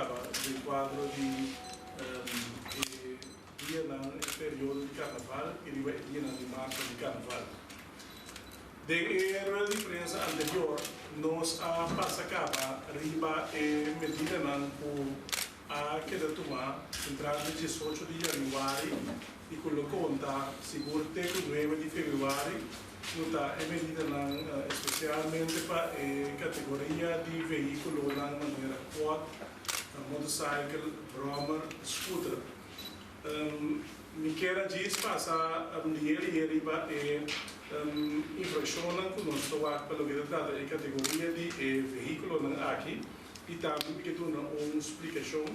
kaba den kuadro di e dianan, e periodo di karnaval i riba e dianan di marcha di karnaval. Den e rueda di prensa anterior nos a pasa kaba riba e medidanan ku a keda tumá entrante 18 di yanüari i ku lo konta sigur te ku 9 di febrüari, ku ta e medidanan espesialmente pa e kategoria di vehíkulonan manera quad, motorcycle, brommer, scooter. Mi kier a djis pasa lihe lihe riba e infrakshonnan ku nos ta wak pa loke ta trata e kategoria di e vehíkulonan aki i tambe mi ke duna un splikashon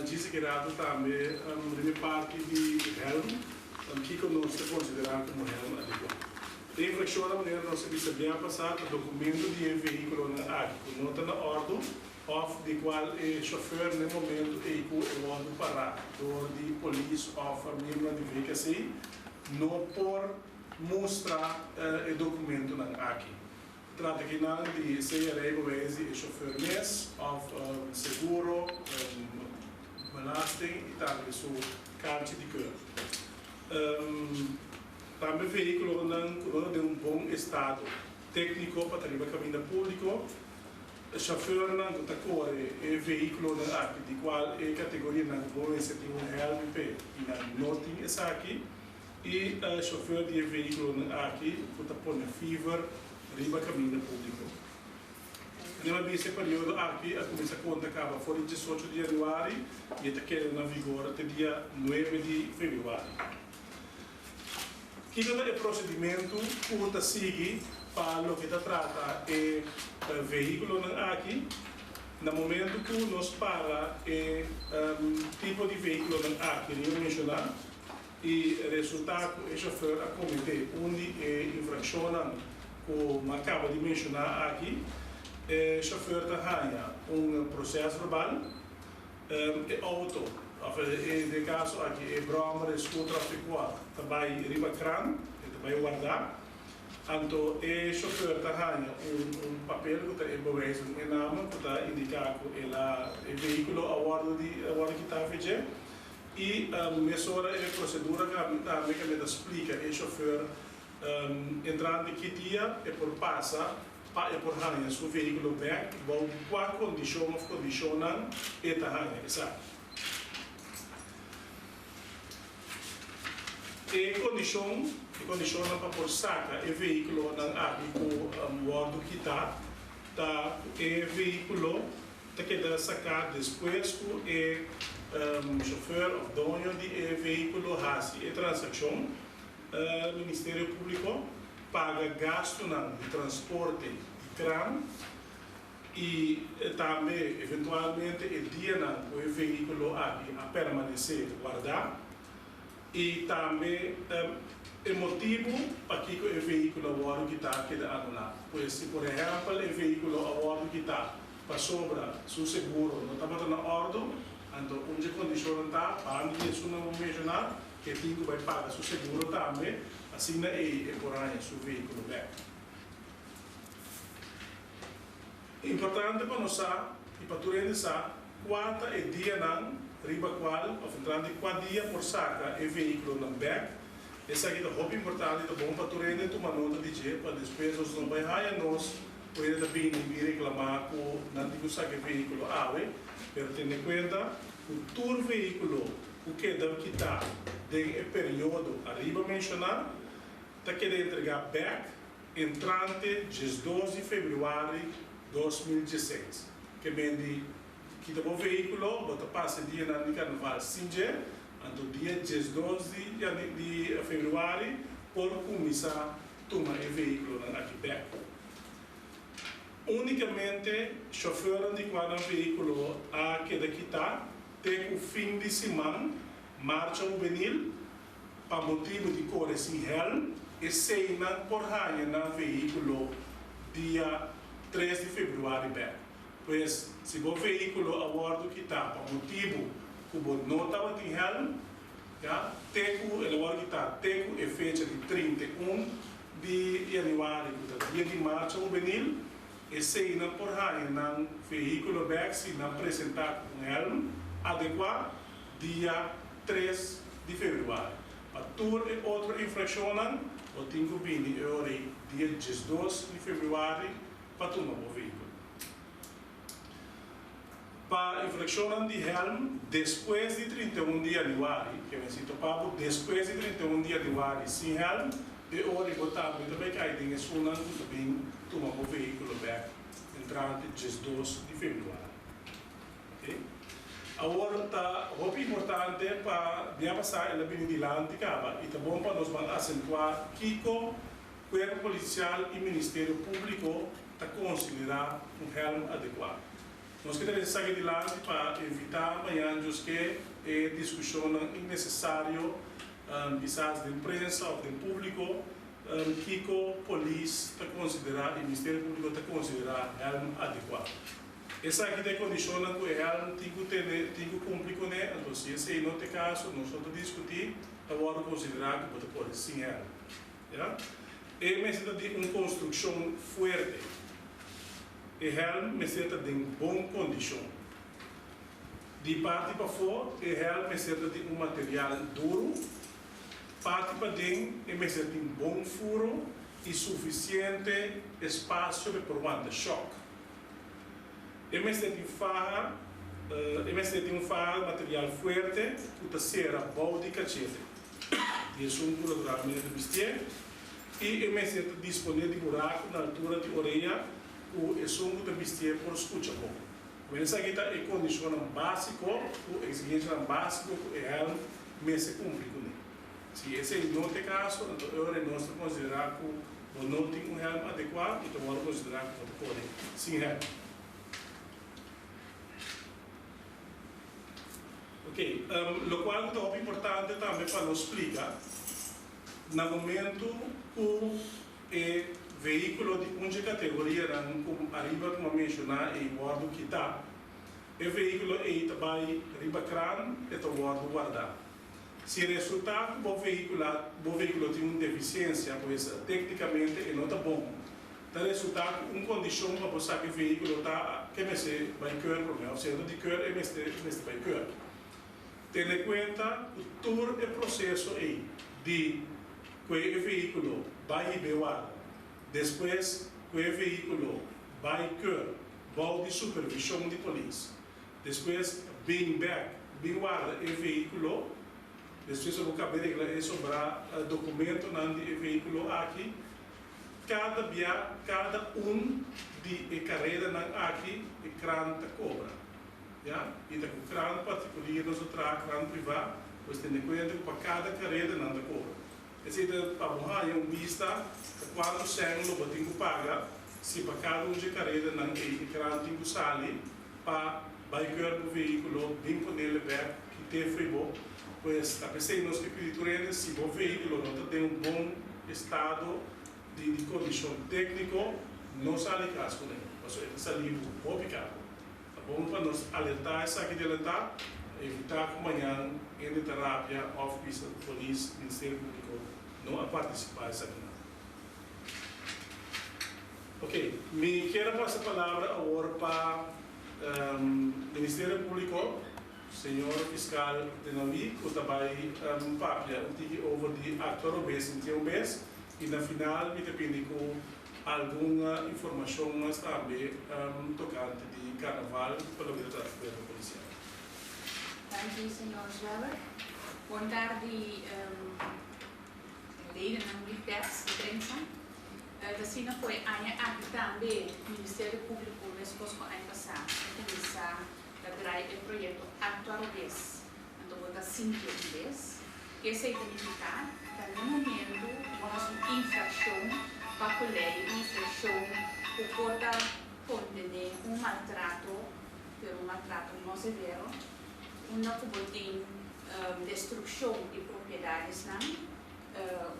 djis aki rato tambe riba e parti di hèlm, kiko nos ta konsiderá komo hèlm adekuá. E infrakshonnan manera nos a bisa bia pasá ta dokumento di e vehíkulonan aki ku no ta na òrdu. Òf di kual e shofèr n'e momentu ei ku e wòrdu pará dor di polis òf miembronan di VKC no por mustra e dokumentonan aki. Trata kinan di sea rijbewijs di e shofèr mes òf seguro, belasting i tambe su karchi di keur. Tambe vehíkulonan ku no ta den un bon estado tékniko pa ta riba kaminda públiko. E shofeurnan ku ta kore e vehíkulonan aki di kual e kategorianan ku bo mester tin un hèlm p'e i nan no tin esaki i e shofeur di e vehíkulonan aki ku ta pone fever riba kaminda públiko. Anem a bisa e periodo aki a kuminsá konta kaba for di 18 di yanüari i e ta keda na vigor te dia 9 di febrüari. Kiko ta e prosedimentu ku ta sigui pa loke ta trata e vehíkulonan aki? Na momentu ku nos para e tipo di vehíkulonan aki riba menshoná i resultá ku e shofèr a kometé un di e infrakshonnan ku mi a kaba di menshoná aki, e shofèr ta haña un prosèsverbal. E auto, of e den caso aki e brommer, e scooter of e quad ta bay riba kran, e ta bay warda. Anto e chauffeur ta haña un un papel cu ta e bewijs un ename cu ta indica cu el a e vehiculo a wordo di a wordo kita afe dje. Y mesora e procedura tambe cu mi ta splica e chauffeur entrante ki dia e por pasa pa e por haña su vehíkulo bèk i bou di kua kondishon òf kondishonnan e ta haña esaki. E kondishon, e kondishonnan pa por saka e vehíkulonan aki ku wòrdu kitá ta ku e vehíkulo ta keda saká despues ku e shofèr òf doño di e vehíkulo hasi e transakshon. Ministerio Públiko paga gastunan di transporte di kran i tambe eventualmente e dianan ku e vehíkulo aki a permanesé wardá i tambe e motibu pakiko e vehíkulo a wòrdu kitá keda anulá. Pues si por ehèmpel e vehíkulo a wòrdu kitá pasobra su seguro no tabata na òrdu, anto un dje kondishonnan ta, banda di esunnan bo menshoná, E tin ku bai paga su seguro tambe, asina ei e por haña su vehíkulo bèk. Importante pa nos sa i pa tur hende sa kua ta e dianan riba kual òf entrante kua dia por saka e vehíkulonan bèk. Esaki ta hopi importante i ta bon pa tur hende tuma nota di dje pa despues nos no bai haña nos ku hende ta bini bin reklamá ku nan tin ku saka e vehíkulo awe. Pero tene kuenta ku tur vehíkulo ku keda kitá den e periodo ariba menshoná ta keda entregá bèk entrante 12 di febrüari 2016. Ke men di kita bo vehíkulo, bo ta pasa e dianan di karnaval sin dje, anto dia 12 di di febrüari por kuminsá tuma e vehíkulonan aki bèk. Únikamente shofèrnan di kua nan vehíkulo a keda kitá te ku fin di siman marcha hubenil pa motibu di kore sin hèlm, eseinan por haña nan vehíkulo dia 3 di febrüari bèk. Pues, si bo vehíkulo a wòrdu kitá pa motibu ku bo no tabatin hèlm, ya, te ku el a wòrdu kitá te ku e fecha di 31 di yanüari ku ta dia di marcha hubenil, Eseinan por haña nan vehíkulo bèk si nan presentá ku un hèlm adekuá dia tres di febrüari. Pa tur e otro infrakshonnan bo tin ku bini e ora ei dia 12 di febrüari pa tuma bo vehíkulo. Pa infrakshonnan di hèlm despues di 31 di yanüari, ke men si topa bo despues di 31 di yanüari sin hèlm, e ora ei bo tambe ta bai kai den esunnan ku ta bin tuma bo vehíkulo bèk entrante 12 di febrüari. Oke. Awor ta hopi importante pa bia pasá el a bini dilanti kaba i ta bon pa nos ban asentuá kiko Kuerpo Polisial i Ministerio Públiko ta konsiderá un hèlm adekuá. Nos ke trese esaki dilanti pa evitá mañan djoske e diskushonnan innesesario kisas den prensa òf den públiko kiko polis ta konsiderá i Ministerio Públiko ta konsiderá hèlm adekuá. Esaki ta e kondishonnan ku e hèlm tin ku tene, tin ku kumpli kuné, anto si esei no ta e kaso, nos no ta diskutí, ta wòrdu konsiderá ku bo ta kore sin hèlm. Ya. E mester ta di un konstrukshon fuerte. E hèlm mester ta den bon kondishon. Di parti pafó e hèlm mester ta di un material duru. Parti paden e mester tin bon furo i sufisiente espasio pa e por wanta shòk. E mester tin faha, E mester tin un faha di material fuerte ku ta sera bou di kachete di esun ku naturalmente ta bistié i e mester ta disponé di buraku na altura di orea ku esun ku ta bistié por skucha bon. Bueno, esaki ta e kondishonnan básiko ku eksigensianan básiko ku e hèlm mester kumpli kuné. Si esei no ta e kaso, anto e ora nos ta konsiderá ku bo no tin un hèlm adekuá i ta wòrdu konsiderá ku bo ta kore sin hèlm. Oké, lokual ku ta hopi importante tambe pa nos splika, na momentu ku e vehíkulo di un dje kategorianan ku ariba ku mi a menshoná ei wòrdu kitá, e vehíkulo ei ta bai riba kran, e ta wòrdu wardá. Si resultá ku bo vehíkula bo vehíkulo tin un defisiensia, pues téknikamente e no ta bon, ta resultá ku un kondishon pa bo sa ku e vehíkulo ta ke mester bai keur promé òf si e no di keur e mester e mester bai keur. Tene kuenta ku tur e proseso ei di ku e vehíkulo bai hib'é warda, despues ku e vehíkulo bai keur bou di supervishon di polis, Despues bin bek, bin warda e vehíkulo. Despues abo kabe regla e sobrá dokumentonan di e vehíkulo aki. Kada bia, kada un di e karedanan aki e krant ta kobra. Ya, i ta ku krant partikulier nos ta traha, krant privá, pues tene kuenta ku pa kada kareda nan ta kobra. Esei ta pa bo haña un bista ta kuantu sèn lo bo tin ku paga si pa kada un dje karedanan ei e krant tin ku sali. Pa bai keur bo vehíkulo, bin ponele bek, kit'é fo'i bo. Pues ta p'esei nos ke pidi tur hende, si bo vehíkulo no ta den un bon estado di di kondishon tékniko, no sali kas kuné, pasobra e ta sali bo hopi karu. Ta bon pa nos alertá esaki delantá, pa evitá ku mañan hende ta rabia òf bisa ku polis, Ministerio Públiko no a partisipá esakinan. Ok, mi kier a pasa palabra awor pa Ministerio Publico, señor Fiscal Denali, cu ta bay papia un tiki over di actua robes sinti un bes y na final mi ta bini cu algun informacion mas tambe tocante di Carnaval pa loke ta trata Cuerpo Policial. Danki señor Zweller. Bon tardi ledennan di pers di prensa. Ta asina ku e aña aki tambe Ministerio Públiko meskos ku aña pasá a kuminsá ta drai e proyekto Aktua Robes, anto bo ta sinti un bes. Ke esei ta nifiká? Ta n'e momentu ku bo hasi un infrakshon pa ku lei, un infrakshon ku por ta kontené un maltrato, pero un maltrato no severo, unda ku bo tin destrukshon di propiedadesnan,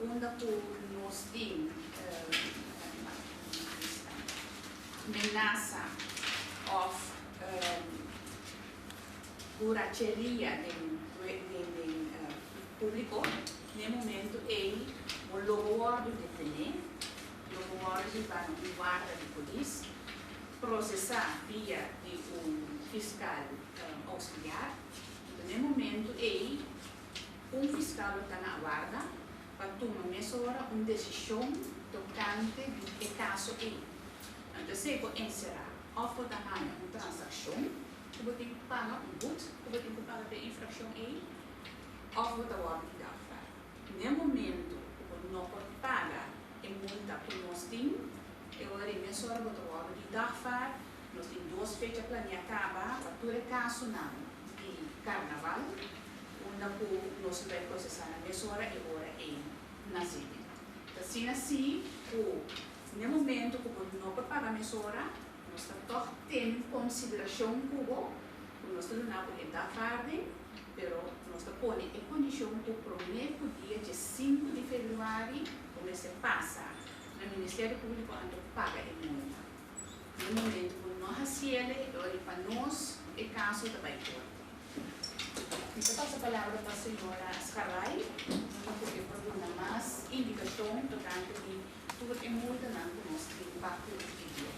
Unda ku nos tin menasa òf buracheria den públiko, na e momentu ei bo lo bo wòrdu detené, lo bo wòrdu hibá na un warda di polis. prosesá via di un fiskal ouksiliar. Anto na e momentu ei un fiskal lo ta na warda pa tuma mesora un desishon tokante di e kaso ei. Anto esei por enserá òf bo ta haña un transakshon ku bo tin ku paga, un but ku bo tin ku paga pa e infrakshon ei, òf bo ta wòrdu di dagvaar. N'e momento ku bo no por paga e multa ku nos tin, e ora di mesora bo ta wòrdu di dagvaar. Nos tin dos fecha planiá kaba pa tur e kasonan di karnaval, unda ku nos lo bai prosesá na mesora e ora ei na zitting. Ta asina si ku n'e momento ku bo no por paga mesora, nos ta tòg tene un konsiderashon ku bo, ku nos ta duna bo e dagvaarding, Pero nos ta pone e kondishon ku promé ku dia dje sinku di febrüari bo mester pasa na Ministerio Públiko anto paga e multa. Na e momento ku no hasiele e ora pa nos e kaso ta bai korte. Mi ta pasa palabra pa señora Scharai pa ku e por duna mas indikashon tokante di tur e multanan ku nos tin pa ku e dia.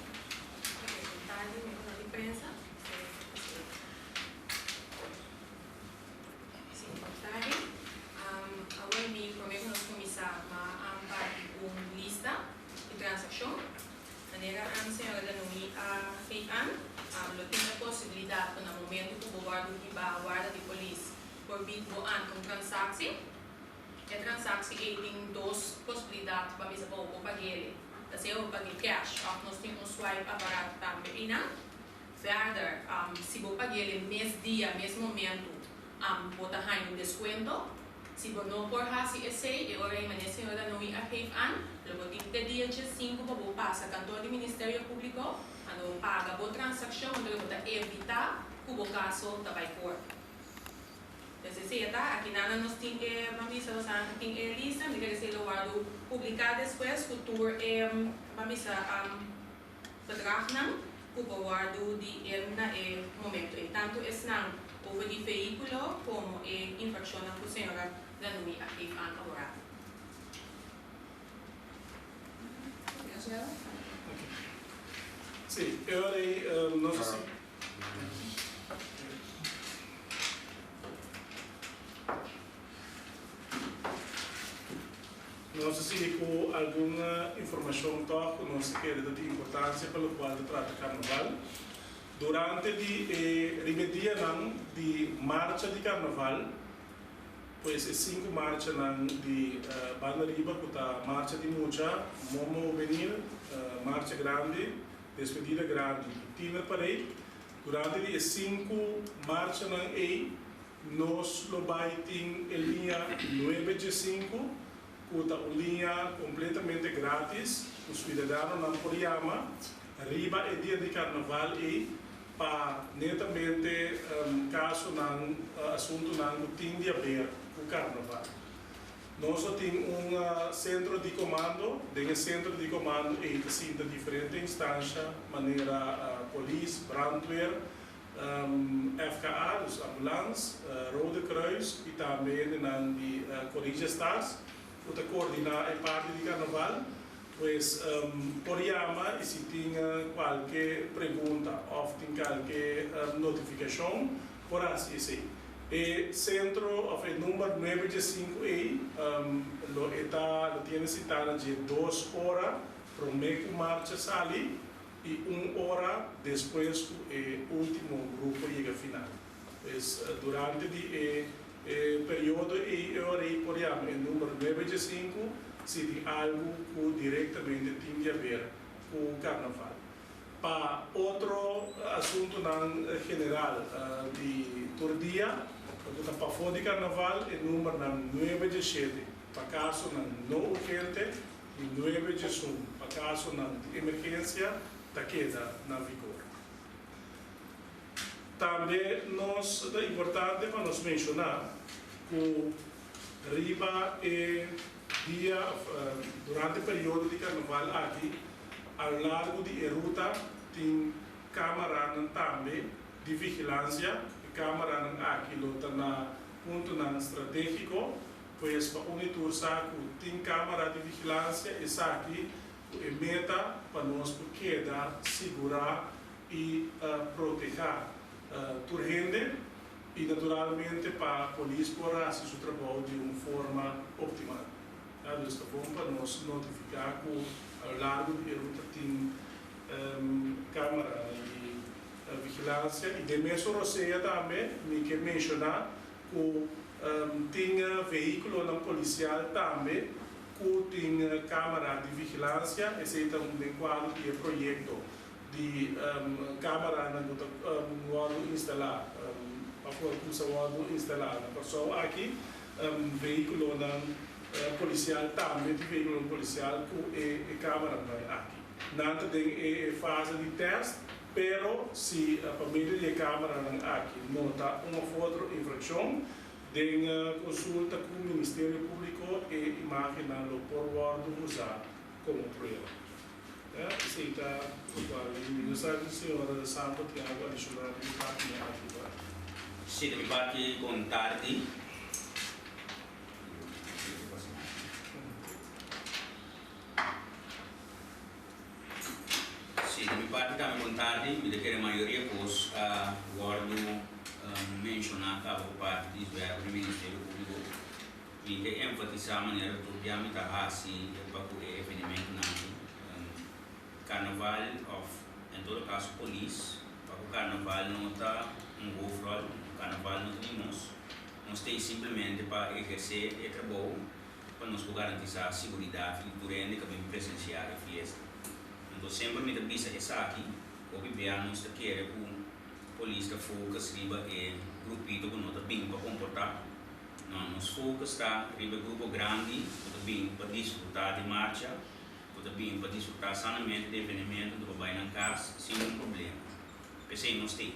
Representante di miembronan di prensa. Sí, tardi. Awor mi promé ku nos kuminsá m'a parti un lista di transakshon. Manera señora Danui a geef aan, lo tin e posibilidat ku na momentu ku bo wòrdu hibá warda di polis por bid bo aan un transaksi. E transaksi ei tin dos posibilidat pa misa bo por pag'é. Ta sea bo pag'é cash òf nos tin un swipe aparato tambe einan. Verder, si bo pag'é mes dia, mes momentu, bo ta haña un deskuento. Si bo no por hasi esei, e ora ei manera señora Noe a geef aan, lo bo tin te dia diesinku pa bo pasa kantor di Ministerio Públiko, anto bo paga bo transakshon, anto bo ta evitá ku bo kaso ta bai korte. Pues esei ta, aki nan nos tin e, ban bisa, nos tin e lista, mi kere esei lo wòrdu publiká despues ku tur e, ban bisa, Bedragnan ku por wòrdu di el na e momentu ei, tantu esnan over di vehíkulo komo e infrakshonnan ku señora Danui a geef aan awor. Sí, e ora ei nos a sigui. Nos a sigui ku algun informashon tòg ku nos ta kere ta di importansia pa lokual ta trata karnaval. Durante di e riba e dianan di marcha di karnaval, pues e sinku marchanan di banda riba ku ta marcha di mucha, momo hubenil, marcha grandi, despedida grandi i tiner parade, durante di e sinku marchanan ei, Nos lo bai tin e liña nuebe djesinku ku ta un liña kompletamente gratis ku suidadanonan por yama riba e dia di karnaval ei pa netamente kasonan, asuntunan ku tin di haber ku karnaval. Nos lo tin un sentro di komando, den e sentro di komando ei ta sinta diferente instansha manera polis, brandweer, FKA, dus ambulans, Rode Kruis y tambe hendenan di Corija Stars cu ta coordina e parti di carnaval. Pues por yama y si tin cualke pregunta of tin calke notificacion por haci esey. E centro of e number nuebe dje sinku ey lo e ta lo tiene cita na dje dos ora prome cu marcha sali. I un ora despues ku e último grupo yega final. Pues durante di e periodo ei e ora ei por yama e number nuebe djesinku si tin algu ku direktamente tin di haber ku karnaval. Pa otro asuntunan general di tur dia ku ta pafó di karnaval e numbernan nuebe djeshete pa kasonan no urgente Di nuebe djesun pa kasonan di emergensia ta keda na vigor. Tambe nos ta importante pa nos menshoná ku riba e dia òf durante periodo di karnaval aki a lo largo di e ruta tin kamaranan tambe di vigilansia. E kamaranan aki lo ta na puntonan stratégiko. Pues pa un i tur sa ku tin kamara di vigilansia esaki ku e meta pa nos por keda sigurá. i protehá tur hende i naturalmente pa polis por hasi su trabou di un forma optimal. Dus ta bon pa nos notifiká ku a lo largo di e ruta tin kámaranan di vigilansia i den mesun rosea tambe mi ke menshoná ku tin vehíkulonan polisial tambe ku tin kámara di vigilansia. Esei ta un den kuadro di e proyekto di kámaranan ku ta wòrdu instalá òf ku a kuminsá wòrdu instalá na Kòrsou aki. Vehíkulonan polisial tambe tin vehíkulonan polisial ku e kámaranan aki. Nan ta den e fase di tèst, pero si pa medio di e kámaranan aki nota un òf otro infrakshon, den konsulta ku Ministerio Públiko e imágennan lo por wòrdu usá komo prueba. Esei ta lokual mi no sa si señor Santo tin algu adishonal di mi parti mi aki por aki. Si, di mi parti kon tardi. Si, di mi parti tambe bon tardi. Mi ta kere mayoria kos a wòrdu menshoná kaba ku parti di zwerf di Ministerio Públiko. Mi ke enfatisá manera tur bia mi ta hasi pa ku e evenimentunan aki. Karnaval òf en todo kaso polis, pa ku karnaval no ta un hoofdrol, karnaval no ta di nos. Nos ta ei simplemente pa ehersé e trabou. pa nos por garantisá siguridat di tur hende ku a bin presensiá e fiesta. Anto semper mi ta bisa esaki, hopi bia nos ta kere ku polis ta focus riba e grupito ku no ta bin pa komportá. No, nos focus ta riba e grupo grandi ku ta bin pa disfrutá di marcha, ku ta bin pa disfrutá sanamente di evenemento anto pa bai nan kas sin un problema. P'esei nos tin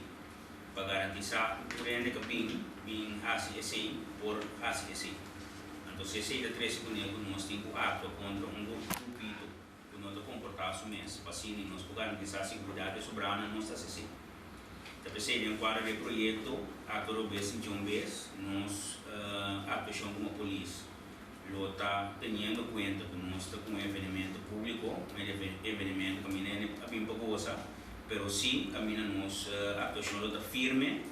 pa garantisá ku tur hende ku a bin bin hasi esei por hasi esei. Anto si esei ta trese kuné ku nos tin ku aktua kontra un grupito ku no ta komportá su mes pa asina nos por garantisá siguridat di sobranan, nos ta hasi esei. Ta p'esei den kuadro di e proyekto Aktua Robes Sinti Un Bes nos aktuashon komo polis lo ta teniendo kuenta ku nos ta ku un evenemento públiko, un evenemento kaminda hende a bin pa gosa, pero sí kaminda nos aktuashon lo ta firme.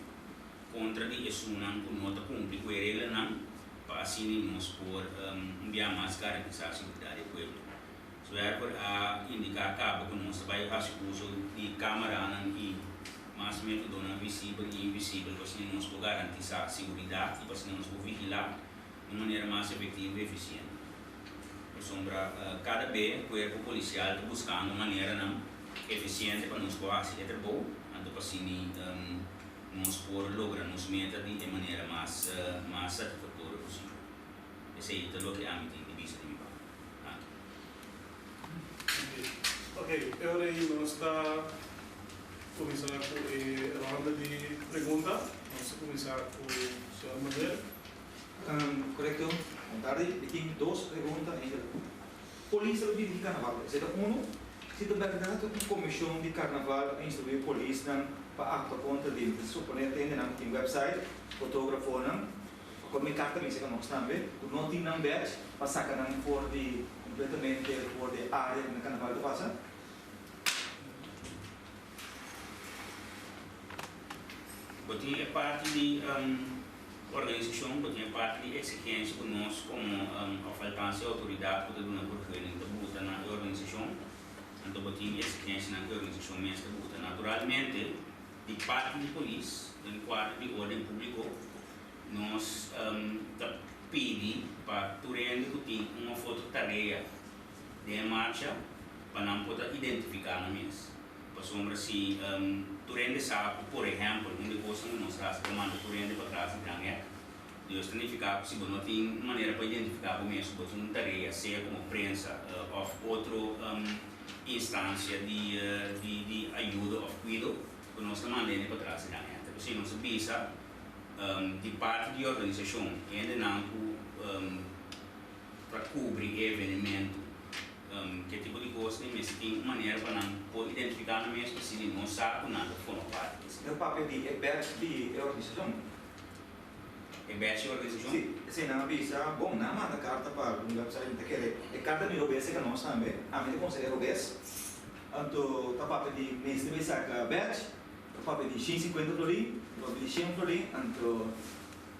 kontra di esunnan ku no ta kumpli ku e reglanan pa asina nos por un bia mas garantisá seguridat di e pueblo. Zwerver a indiká kaba ku nos ta bai hasi uso di kamaranan i mas metodonan visibel i invisibel pa asina nos por garantisá seguridat i pa asina nos por vigilá di un manera mas efektivo i efisiente. Pasobra kada be kuerpo polisial ta buskando maneranan efisiente pa nos por hasi e trabou, anto pa asina nos por logra nos meta di e manera mas mas satisfactorio posibel. Esey ta loke ami tin di bisa di mi parti. Danki. Ok, e ora ei nos ta cuminsa cu e ronda di pregunta. Nos ta cuminsa cu señor Manuel. Corecto. Bon tardi. Mi tin dos pregunta ainda. Polis ta lo dirigi carnaval. Esey ta uno. Si ta berdad cu un comision di carnaval a instrui polisnan pa actua contra di, mi ta supone ta hendenan cu tin website, fotografonan, acord mi carta mi seca nos tambe, cu no tin nan badge pa saca nan for di completamente for di e area unda carnaval ta pasa. Bo tin e parti di organisashon, bo tin e parti di eksigensia ku nos komo òf altanse outoridat ku ta duna vergunning ta buta na e organisashon. Anto bo tin eksigensianan ku e organisashon mes ta buta. Naturalmente, di parti di polis, den kuadro di órden públiko, nos ta pidi pa tur hende ku tin un òf otro tarea den e marcha pa nan por ta identifiká nan mes. Pasobra si tur hende sa ku, por ehèmpel, un di kosnan ku nos ta hasi ta manda tur hende patras di gran hèk. Dios ta nifiká ku si bo no tin un manera pa identifiká bo mes ku bo tin un tarea, sea komo prensa òf otro instansia di di ayudo òf kuido, ku nos ta manda hende patras di gran hèk. Ta p'esei nos ta bisa di parti di organisashon, hendenan ku ta kubri e evenementu. Ke tipo di kos ni mester tin un manera pa nan por identifiká nan mes pa sigui no sa ku nan ta forma parti di esei. E papia di e badge di e organisashon. E badge di e organisashon? Si, esei nan a bisa, bon, nan a manda karta pa algun website, mi ta kere e karta mi robes e ka nos tambe, ami ta konseh'é robes. Anto ta papia di mester bay saca badge, ta papia di 150 florin, ta papia di 100 florin, anto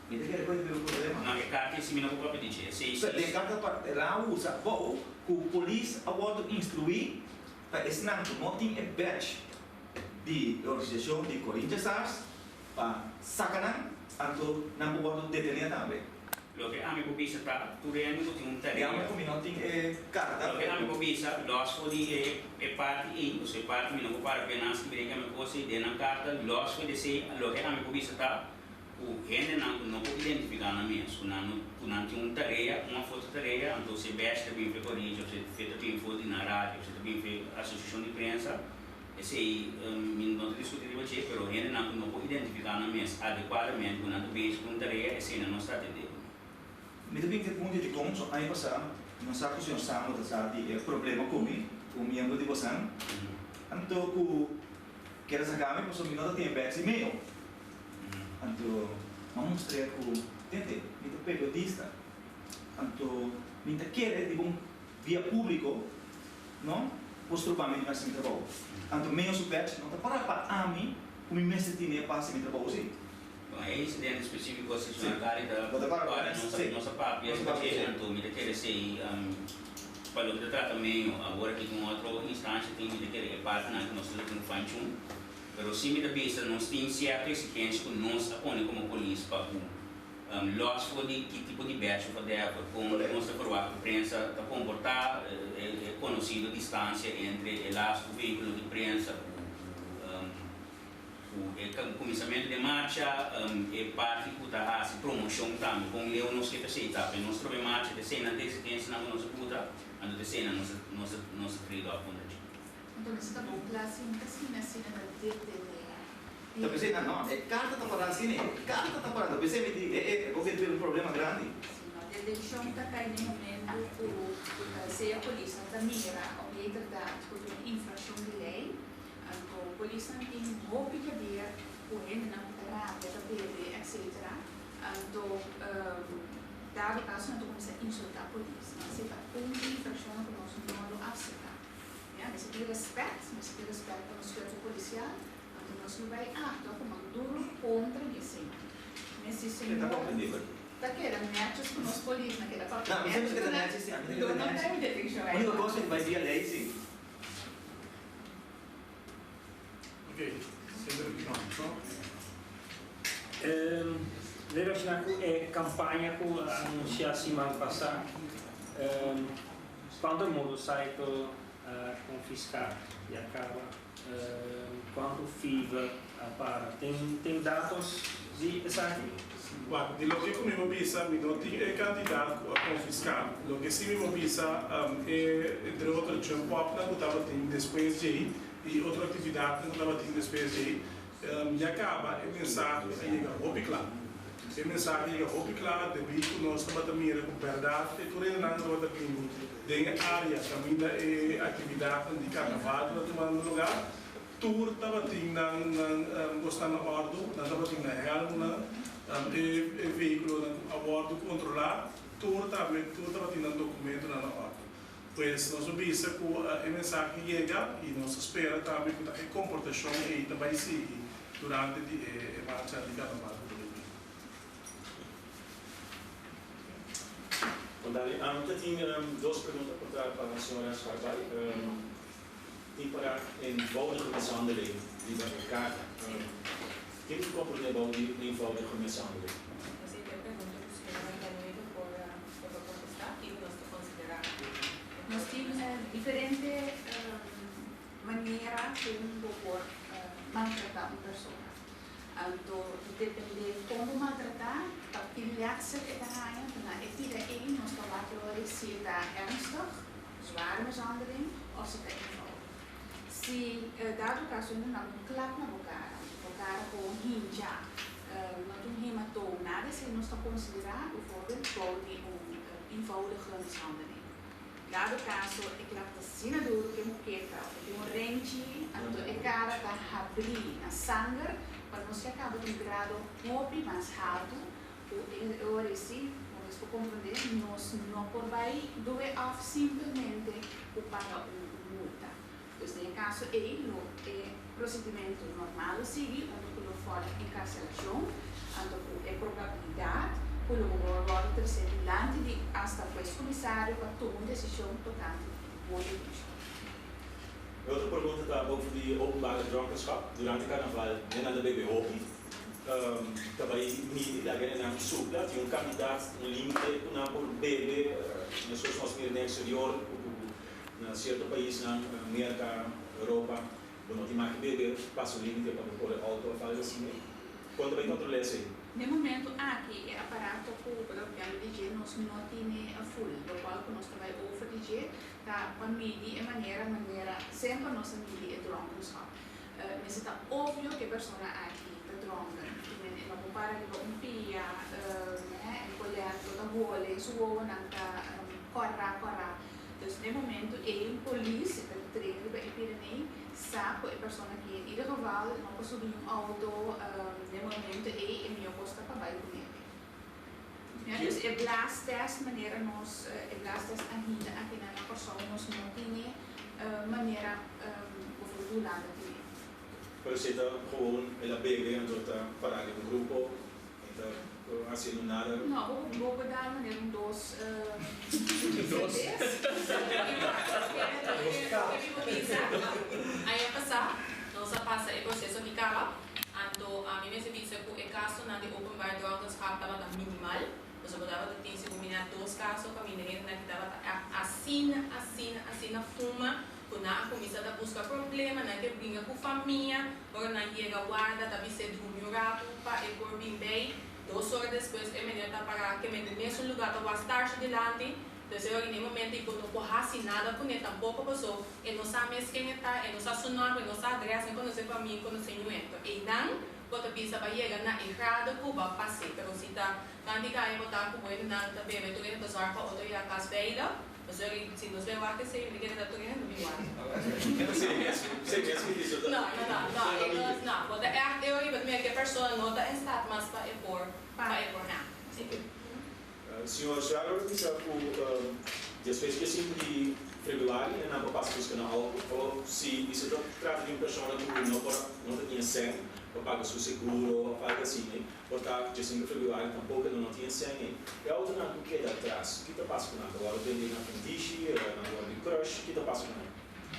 mi ta kere cu e ta bira un problema. No, e carta esi mi no por papia di dje, esey si. Den carta pa nan a usa abou cu polis a wordo instrui pa esnan cu no tin e badge di e organisacion di Corinthians Stars pa saca nan, anto nan por wordo detene tambe. Loke ami por bisa ta, tur hende ku tin un tarea. Jammer ku mi no tin e karta. Loke ami por bisa, lòs for di e e parti ei, pasobra e parti mi no por para p'e nan skibi den keme kos ei den nan karta, lòs for di esei, loke ami por bisa ta ku hendenan ku no por identifiká nan mes, ku nan no ku nan tin un tarea, un òf otro tarea, anto si e bèsh ta bin for e korinchi òf si e ta bin for di nan radio òf si e ta bin for e asosiashon di prensa, Esei mi no ta diskutí riba dje, pero hendenan ku no por identifiká nan mes adekuadamente ku nan ta bezig ku un tarea, eseinan nos ta atendé ku nan. Mi ta bin ku e punto di kon so aña pasá no sa ku señor Samuel ta sa di e problema ku mi, ku un miembro di bosan, anto ku kere saka mi pasobra mi no ta tin e bèks di meo. Anto mi a mustr'é ku, tende, mi ta periodista, anto mi ta kere riba un via públiko, No por stroba mi di hasi mi trabou. Anto medio su pech no ta para pa ami ku mi mester tine pa hasi mi trabou si. Bon, e insidente spesífiko si señor Gary ta para nos a papia riba dje, anto mi ta kere esei pa loke ta trata medio awor aki tin otro instancia tin mi ta kere e partinan ku nos ta tin fine tune, pero si mi ta bisa nos tin sierto exigencia ku nos a pone komo polis pa ku Los for di ki tipo di badge of whatever, kon nos ta verwacht ku prensa ta komportá, e konosido distansia entre e lastu vehíkulo di prensa ku ku e kuminsamentu di e marcha, e parti ku ta hasi promoshon tambe, kon leu nos ke p'esei ta, p'e nos trobe marcha ta eseinan ta eksigensianan ku nos a buta, anto ta eseinan nos nos nos a trade off kontra dje. Anto mester ta bon kla si no ta asina asina ta detené. Ta pensé, no, no, e carta ta pará asina, e carta ta pará. Ta pensé mi di, e, e, bo ke tin un problema grandi. Si, no, detenshon ta kai den momento ku sea polisnan ta mira òf inderdaad ku tin un infrakshon di lei. Anto polisnan tin hopi poder ku hendenan ku ta rabia, ta bebe, etcetera. Anto dado kaso nan ta kuminsá insultá polis. Nan si ta un infrakshon ku nos no lo aseptá. Ya, mester tin rèspèt, mester tin rèspèt pa nos kuerpo polisial. Anto nos lo bai actua cu man duro contra di esey. Mester Señor ta keda netjes cu nos polis, na keda papia netjes cu nan, lo no ta un detencion ay. Unico cos cu bay via ley si. Ok, señor Johnson. Relaciona cu e campaña cu a anuncia siman pasa, cuanto motorcycle a confisca y a caba? Cuanto fever a para? Tin tin datos di esaki? Wak, di loke ku mi por bisa, mi no tin e kantidat ku a konfiská. Loke sí mi por bisa, e entre otro jump upnan ku tabatin despues djei i otro aktividatnan ku tabatin despues djei, ya kaba e mensahe a yega hopi kla. E mensahe a yega hopi kla debí ku nos tabata mira ku bèrdat e tur hendenan ku tabata bini den e área kaminda e aktividatnan di karnaval tabata tumando lugá, tur tabatin nan nan kosnan na òrdu, nan tabatin nan hèlmnan, e e vehíkulonan ku a wòrdu kontrolá, tur tambe tur tabatin nan dokumentonan na òrdu. Pues nos a bisa ku e mensahe yega i nos ta spera tambe ku ta e komportashon ei ta bai sigui durante di e marcha di karnaval ku ta bai bini. Bon Dani, mi ta tin dos pregunta por ta pa señora Scharbaai. Tin para eenvoudige mishandeling riba e karta. Ken ku komprondé bou di eenvoudige mishandeling? Esei ta e pregunta ku señora Danuelo por por kontestá, kiko nos ta konsiderá? Nos tin diferente manera kon bo por maltratá un persona. Anto ta dependé kon bo maltratá, ta ki lètsel e ta haña, ta na e pida ei nos ta wak lori si e ta ernstig, zware mishandeling, òf si ta eenvoudig. Si dado kaso hende nan un klap na bo kara, bo kara ku un hincha, no ta un hematoom, nada esei nos ta konsiderá bijvoorbeeld bou di un eenvoudige mishandeling. Dado kaso e klap ta asina duru ku e moketa òf e tin un renchi, anto e kara ta habrí na sanger, pa nos ya kaba di un grado hopi mas haltu ku e ora ei si, bo mes por komprondé, nos no por bai doe òf simpelmente ku paga un multa. Dus den e kaso ei lo e prosedimentu normal lo sigui unda ku lo fòrda enkarselashon, anto ku e probabilidat ku lo bo wòrdu tresé dilanti di asta hues komisario pa tuma un desishon tokante di bo detenshon. E otro pregunta ta over di openbare dronkenschap. Durante karnaval hendenan ta bebe hopi. Ta bai midi laga hendenan supla. Tin un kantidat, un limite ku nan por bebe? Meskos nos mira den eksterior ku na sierto paisnan, Merka, Europa, bo no tin mag bebe pasa un limite pa bo kore outo of algo asina. Kon ta bai kontrolá esei? N'e momento aki e aparato ku bo ta papiando di dje nos no tine full, lokual ku nos ta bai over di dje ta pa midi e manera manera semper nos a midi e dronkenschap. Mester ta obvio ku e persona aki ta dronken, e no por para riba un pia, e kolèntro ta hole, su wowonan ta kòrá kòrá. Dus n'e momento ei un polis e ta train riba e Pirenee sa ku e persona aki en ieder geval no por subi un auto n'e momento ei e mihó kos ta pa bai ku nebe. Ja, dus e blaastest manera nos e blaastest ainda akinan na Kòrsou nos no tine manera bijvoorbeeld Hulanda tine. Pero si e ta gewoon el a bebe anto ta pará den un grupo e ta haciendo nada. No, bo bo por dal manera un dos Dos. Aña pasá nos a pasa e proseso aki kaba, anto ami mester bisa ku e kasonan di openbaar dronkenschap tabata minimal, pasobra tabata tin segun mi na dos kaso kaminda hendenan ki tabata ègt asina asina asina fuma ku nan a kuminsá ta buska problema, nan ke bringa ku famia, ora nan yega warda ta bis'é drumi un ratu pa e por bin bei, dos ora despues e meneer ta pará ke men den mesun lugá ta wak star su dilanti, dus e ora den e momento ei bo no por hasi nada kuné tampoko paso e no sa mes ken e ta, e no sa su nòmber, e no sa adrès, e konosé famia, e konosé niun hende. Einan bo ta bisa ba yega na e grado ku bo a pas'é, pero si ta tanti kaya bo ta ku bo hendenan ta bebe tur hende ta zòrg pa otro yega kas veilig. Sorry, si nos bay wak esey, mi ta kere ta tur hende bin wak. No, no, no, no, e nos no. Bo ta echt e ori, but mira ke persona no ta in staat mas pa e por, pa e por na. Si. Señor Schrader a bisa ku despues di e sinku di februari e nan por pasa buska nan auto o si si ta trata di un persona ku no por no ta tin e sèn pa paga su seguro of algo asina. Por ta dje sinku februari tampoco lo no tin e sèn ei. E autonan ku keda atras, ki ta pasa ku nan? Ta wòrdu bendí na fundishi, nan wòrdu crush, ki ta pasa ku nan?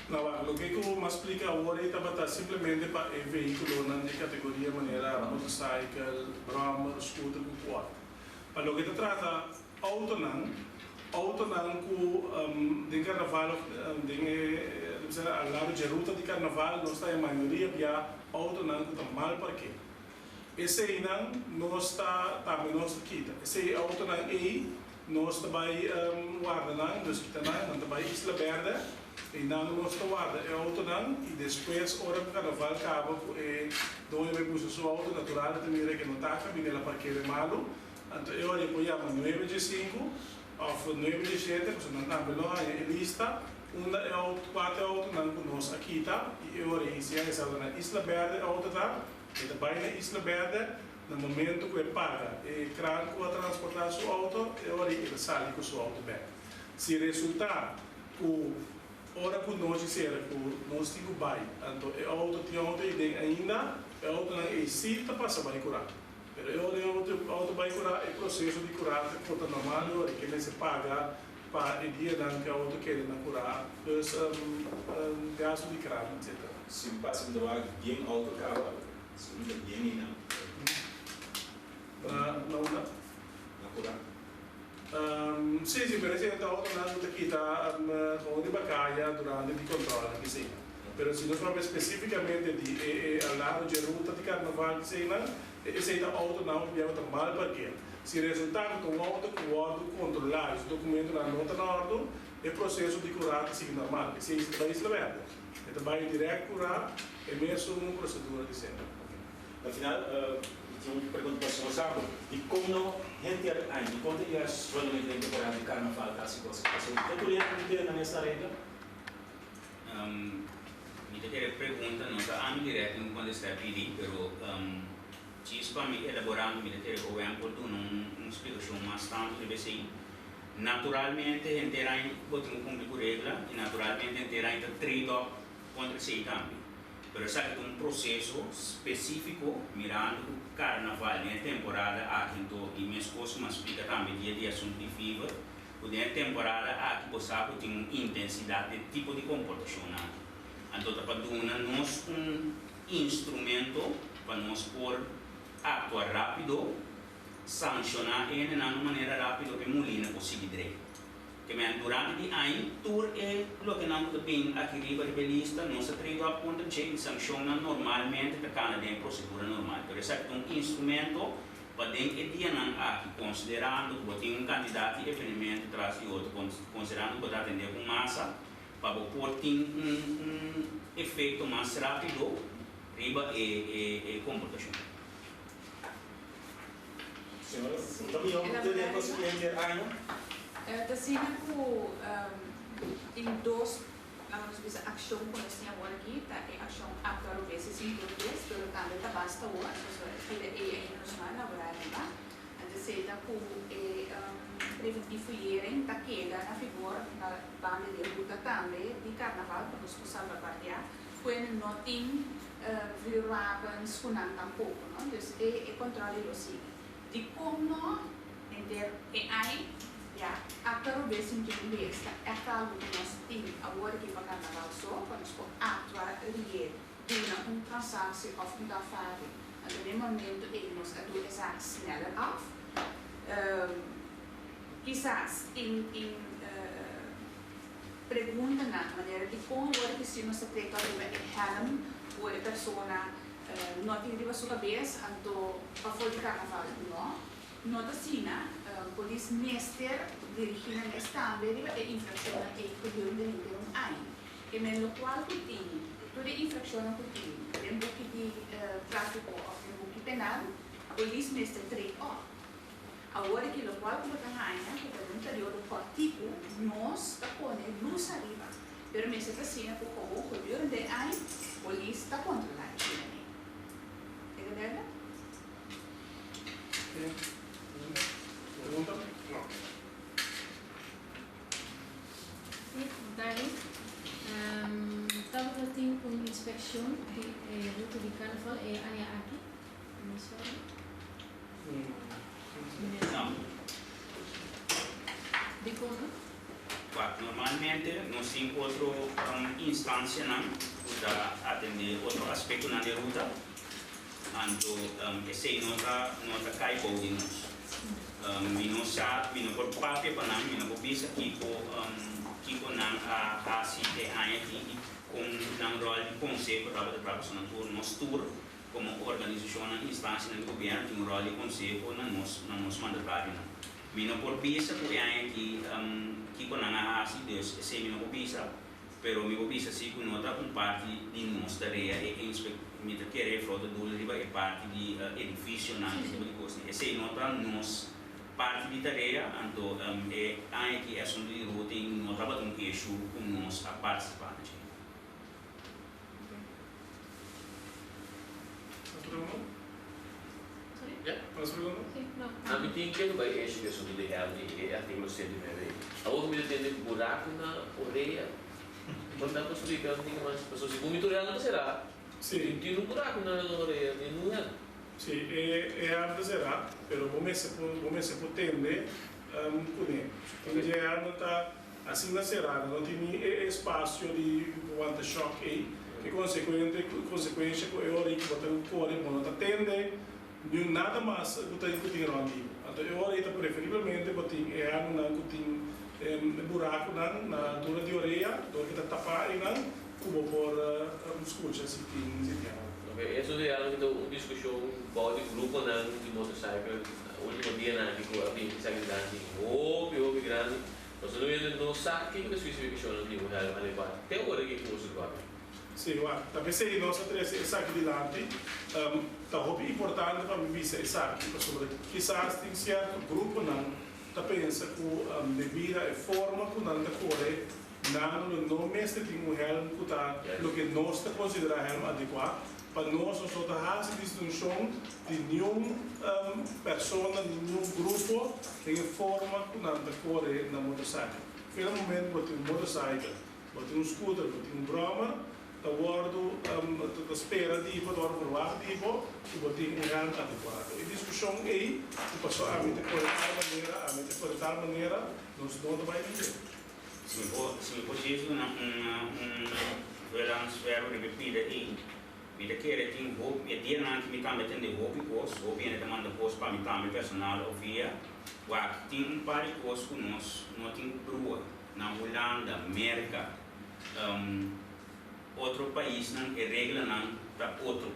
No, wak, loke ku m'a splika awor ei tabata simplemente pa e vehíkulonan di kategoria manera motorcycle, brommer, scooter ku quad. Pa loke ta trata autonan, autonan ku den karnaval òf den e, al lado dje ruta di karnaval nos ta e mayoria bia autonan ku ta mal parke. Eseinan nos ta tambe nos ta kita. Esei autonan ei nos ta bai warda nan, nos kita nan, nan ta bai Isla Berde, einan nos ta warda e autonan i despues ora ku karnaval kaba ku e doño bai buska su auto natural e ta mira ke no ta kaminda el a parkera e malu, anto e ora e por yama nuebe dje sinku òf nuebe dje shete pasobra nan tambe lo haña e lista unda e auto kua ta e autonan ku nos a kita i e ora ei si a esaki na Isla Berde e auto ta. E ta bai na Isla Berde na momento ku e paga e kran ku a transportá su outo, e ora ei e ta sali ku su outo bèk. Si resultá ku ora ku nochi sera ku nos tin ku bai, anto e outo tin outo ei den ainda, e outonan ei sí ta pasa bai kurá. Pero e ora e outo bai kurá, e proseso di kurá ta konta normal e ora ei ke mester paga pa e dianan ku e outo keda na kurá, dus gastu di kran, etcetera. Si un pasa un wak bien auto caba, si un ta bien einan. Na na unda? Na cura. Si, si, pero esei ta autonan cu ta kita gewoon riba caya durante di controle ki eseinan. Pero si nos papia specificamente di e e al lado dje ruta di carnaval ki eseinan, esei ta autonan cu bia cu ta mal parkea. Si resulta cu ta un auto cu wordo controla y su documentonan no ta na ordo, e proceso di cura ta sigui normal. Esei si ta bay Isla Verde. E ta bai direct cura e mesun procedura di semper. Na final mi tin un pregunta pa señor Sabo. Dikon no henter aña? Dikon ta juist solamente den temporada di carnaval ta hasi cos? Pasobra ta tur hende tin na mes regla? Mi ta kere pregunta no ta ami direct mi ku kontestá pidi pero djis pa mi elabora mi ta kere OM por duna un splikashon mas tantu riba esei. Naturalmente henter aña bo tin ku kumpli ku regla i naturalmente henter aña ta trade op. kontra esei tambe. Pero esaki ta un proseso spesífiko mirando ku karnaval den e temporada aki anto i meskos ku mi a splika tambe dia di asuntu di fever ku den e temporada aki bo sa ku tin un intensidat den tipo di komportashonnan aki. Anto ta pa duna nos un instrumento pa nos por aktua rápido, sanshoná hendenan di un manera rápido pa e mulina por sigui drei. Ke men durante di aña tur e lokenan ku ta bin aki riba riba e lista nos ta trei wak kontra dje i sankshonnan normalmente ta kana den e prosedura normal. Pero esaki ta un instrumento pa den e dianan aki konsiderando ku bo tin un kantidat di evenemento tras di otro, konsiderando ku bo ta atendé ku masa pa bo por tin un un efekto mas rápido riba e e komportashon. Señora, ta mihó ku tene kos ku henter aña? Ta asina ku tin dos, laga nos bisa, akshon ku nos tin awor aki, ta e akshon aktua robes i sin robes, pero tambe ta basta awor, pasobra e fila ei ainda nos no a elaborá riba. Antes ta ku e preventiefouillering ta keda na vigor na banda di e ruta tambe di karnaval pa nos por salvaguardiá ku e no tin vuurwapens ku nan tampoko no. Dus e controle lo sigui. Dikon no henter e ai ya aktua robes sinti un bes ta ègt algu ku nos tin awor aki pa karnaval so pa nos por aktua rie duna un transaksie òf un dagvaarding. Anto den momento ei nos a du e zaak sneller af. Kisas tin tin preguntanan manera dikon awor ki si nos ta trek ariba e helm ku e persona no tin riba su kabes anto pafó di karnaval no no ta asina. Polis mester dirigí nan mes tambe riba e infrakshonnan ei gedurende henter un aña. E men lokual ku tin tur e infrakshonnan ku tin den buki di tráfiko òf den buki penal polis mester trek òp. Awor aki lokual ku bo ta haña ku ta den un periodo kòrtiku nos ta pone lus ariba, pero mester ta asina ku gewoon gedurende e aña polis ta kontrolá e kina ei. E ta duidelijk? Pregunta? No. Sí, Dani. Tabata tin un inspekshon di e ruta di karnaval e aña aki? Sorry. No. Dikon no? Wak, normalmente nos tin otro instancianan cu ta atende otro aspectonan di ruta, anto esey no ta no ta cay bou di nos. Mi no sa, mi no por papia pa nan, mi no por bisa kico kico nan a haci e aña aki y con nan rol di conseho tabata traha pasobra nan tur nos tur Komo organisashonnan i instansianan di gobièrnu tin un ròl di konseho na nos na nos mandatarionan. Mi no por bisa ku e aña aki kiko nan a hasi, dus esei mi no por bisa, pero mi por bisa si ku no ta un parti di nos tarea e inspek mi ta kere flota dul riba e parti di edifisionan e tipo di kosnan. Esei no ta nos parti di tarea, anto e aña aki e asuntu di routing no tabata un issue ku nos a partisipá na dje. Mas pregunta? Sorry? Ja. Mas pregunta? Sí, no. Ami tin ke bai eshu di asuntu di hèlm i e artíkulo 109 ei. Awor ku mi ta tende buraku na orea, por ta por splika un tiki mas? Pasobra si ku mi tur hèlm ta será, Sí. tin un buraku na orea, tin un hèlm. Sí, e hèlm ta será, pero bo mester por bo mester por tende kuné. Tin dje hèlm ta Asina será, no tin ni e espasio di wanta shòk ei. E konsekuente konsekuensha ku e ora ei ku bo ta kore bo no ta tende niun nada mas ku ta ku tin rònt di bo. Anto e ora ei ta preferiblemente bo tin e hèrmunan ku tin e burakunan na altura di orea dor ku ta tapá einan ku bo por skucha si tin si tin algu. Oke, eso di algu ku ta un diskushon bou di gruponan di motorcycle ultimo dianan aki ku a bin esaki grandi hopi hopi grandi. Pasobra no hende no sa kiko ta spesifikashonnan di un hèlm adekuá te ora ki kurso di papia. Sí, wak, ta p'esei nos a trese esaki dilanti. Ta hopi importante pa mi bisa esaki, pasobra kisas tin sierto gruponan ta pensa ku debí na e forma ku nan ta kore, nan lo no mester tin un hèlm ku ta loke nos ta konsiderá hèlm adekuá. Pa nos, nos no ta hasi distinshon di niun persona, ni niun grupo den e forma ku nan ta kore na motorcycle. Fela momento bo tin un motorcycle, bo tin un scooter, bo tin un brommer, Ta wòrdu ta spera di bo, ta wòrdu verwagt di bo ku bo tin un hèlm adekuado. E diskushon ei ku pasó ami ta kore tal manera, ami ta kore tal manera, nos no ta bai bira. Si mi por si mi por djis duna un un verlangsverbo riba e pida ei, mi ta kere tin hopi e dianan aki mi tambe a tende hopi kos, hopi hende ta manda kos pa mi tambe personal of via wak. Tin un par di kos ku nos no tin ku brua na Hulanda, Merka, Otro paisnan e reglanan ta otro.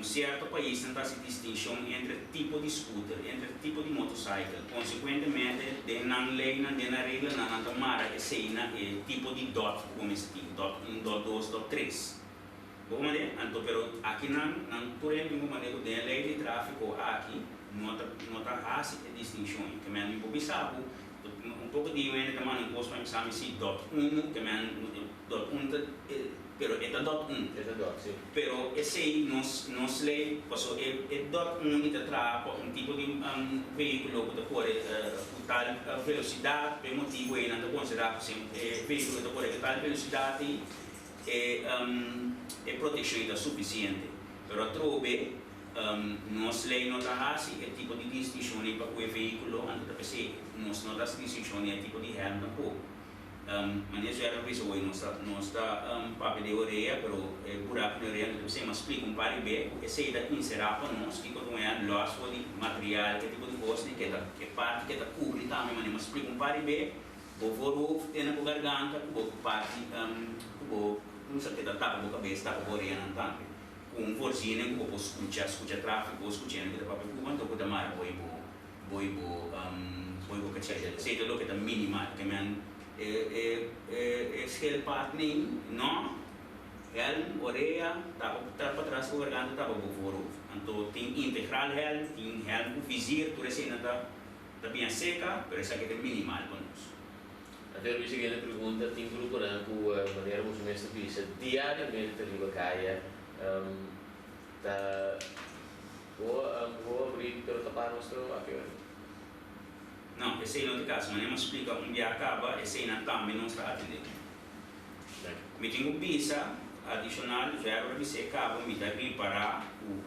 Cierto paisnan ta haci distincion entre tipo di scooter, entre tipo di motorcycle. Consecuentemente den nan leynan, den nan reglanan nan ta mara esey na e tipo di dot cu bo mester tin, dot un, dot dos, dot tres. Bo comprende? Anto pero akinan nan tur hende tin comprende cu den e ley di trafico aki no ta no ta haci e distincion ey. Kemey mi por bisa bo Un poko di hende ta manda un kos pa mi sa mi si dòt unu ke men dòt un ta pero e ta dòt un. E ta dòt si. Pero esei nos nos lei paso e e dòt un i ta traha pa un tipo di vehíkulo ku ta kore ku tal velosidat pa e motibu ei nan ta konsiderá ku si e vehíkulo ta kore ku tal velosidat ei e e protekshon ei ta sufisiente pero atrobe Nos lei no ta hasi e tipo di distinshon ei pa ku e vehíkulo, anto ta p'esei nos no ta hasi distinshon den e tipo di hèlm tampoko. Manera su a bisa hoy nos ta nos ta papia di orea, pero e buraku den orea no ta p'esei, mas splika un par di be ku esei ta inserá pa nos kiko ta un hèlm lòs for di material, ke tipo di kos ni ke ta e parti ke ta kubri tambe manera mas splika un par di be bo voorhoofd te na bo garganta ku bo parti ku bo kumsa ke ta tapa bo kabes tapa bo oreanan tambe. Ku un voorziening ku bo por skucha, skucha tráfiko, skucha hende ku ta papia ku bo, anto ku ta mara bo i bo bo i bo bo i bo kachete. Esei ta loke ta minimal. Ke men e e e e schildpad nei, no, helm, orea, tapa tras patras bo garganta, tapa bo voorhoofd. Anto tin integral helm, tin helm ku vizier, tur eseinan ta ta bien seka, pero esaki ta minimal pa nos. Anto e siguiente pregunta, tin gruponan ku manera boso mes ta bisa diariamente riba kaya ta bo bo abri pero ta para nos tro aki ora? No, esei no ta e kaso. Manera mi a splika un bia kaba, eseinan tambe nos ta atendé. Mi tin ku bisa adishonal, verder a bis'é kaba, mi ta ripará ku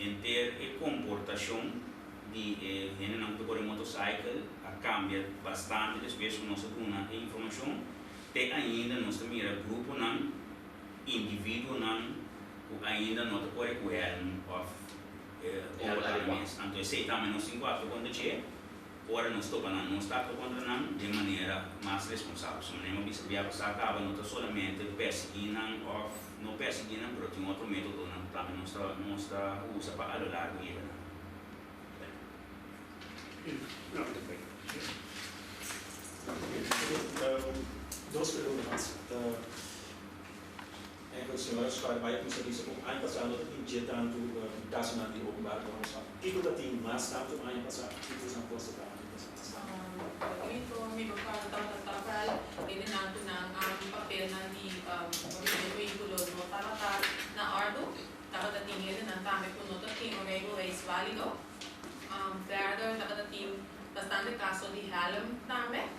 henter e komportashon di e hendenan ku ta kore motosaikel a kambia bastante despues ku nos a duna e informashon. Te ainda nos ta mira gruponan, individuonan ku ainda no ta kore ku hèlm òf komportá nan mes. Anto esei tambe nos tin ku aktua kontra dje. Ora nos topa nan, nos ta aktua kontra nan den manera mas responsabel. So manera mi a bisa bia pasá kaba no ta solamente persiguí nan òf no persiguí nan, pero tin otro métodonan ku tambe nos ta nos ta usa pa a lo largo yega nan. Dos pregunta mas. Eigenlijk señora Schuirbay a cuminsa bisa cu aña pasa no ta tin dje tantu casonan di openbare dronkenschap. Kico ta tin mas tantu aña pasa? Kico nos a constata aña pasa mas tantu? Loke mi por conta tabata ta wel hendenan cu nan papelnan di vehiculo no tabata na ordo. Tabata tin hendenan tambe cu no ta tin un rijbewijs valido. Verder tabata tin bastante caso di helm tambe.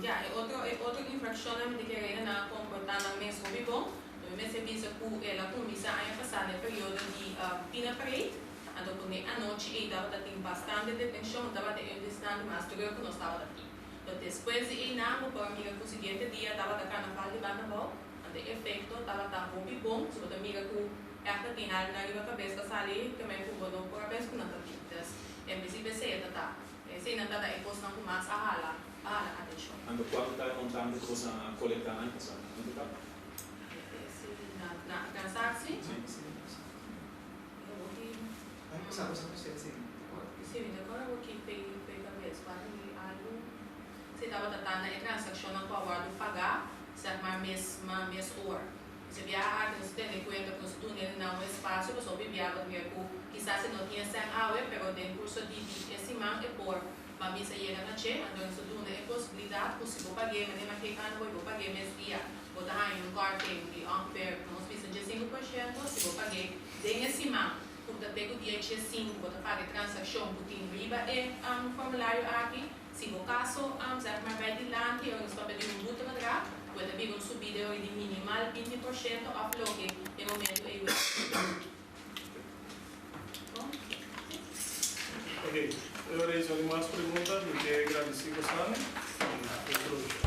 Ya, e otro e otro infraccionnan mi ta kere hendenan a comporta nan mes hopi bon. Mi mester bisa cu el a cuminsa aña pasa na e periodo di Pina Parade. Anto cu den anochi ey tabata tin bastante detencion, tabata e un distancia mas druk cu nos tabata tin. Pero despues di eynan bo por a mira cu siguiente dia tabata carnaval di banda abao. Anto e efecto tabata hopi bon, so bo ta mira cu echt tin hal nan riba cabes ta sali kemen cu bo no por a pensa cu nan ta tin. Dus en principio esey ta ta. Esey nan ta ta e cosnan cu mas a hala a hala atencion. Anto cuanto ta e montante cu boso a colecta aña pasa? En total? Esey na na transactie? Si. E hopi. Aña pasa boso a procesa esey, no te acorda? Si, mi ta acorda hopi pey pey cabes, cuanto di algo. Si tabata ta na e transaccionnan cu a wordo paga. Zeg maar mes ma mes or. Si biaha aki nos tene kuenta ku nos duna e nan un espasio pasobra hopi biaha bo ta mira ku kisas e no tin e sèn awe pero den kurso di di e siman e por ma misa yega na dje anto nos ta duna e posibilidat ku si bo pag'é manera ke kanda bo bo pag'é mes dia bo ta haña un korting di ongeveer nos bisa 15% si bo pag'é den e siman ku ta te ku dia 15 bo ta paga e transakshon ku tin riba e formulario aki. Si bo kaso zeg maar bai dilanti ora nos papia di un boete bedrag. Ku ta bira un subida di minimal 20% òf loke e momento ei. Bon? Ok, awor si mas pregunta, mi ke gradisí boso.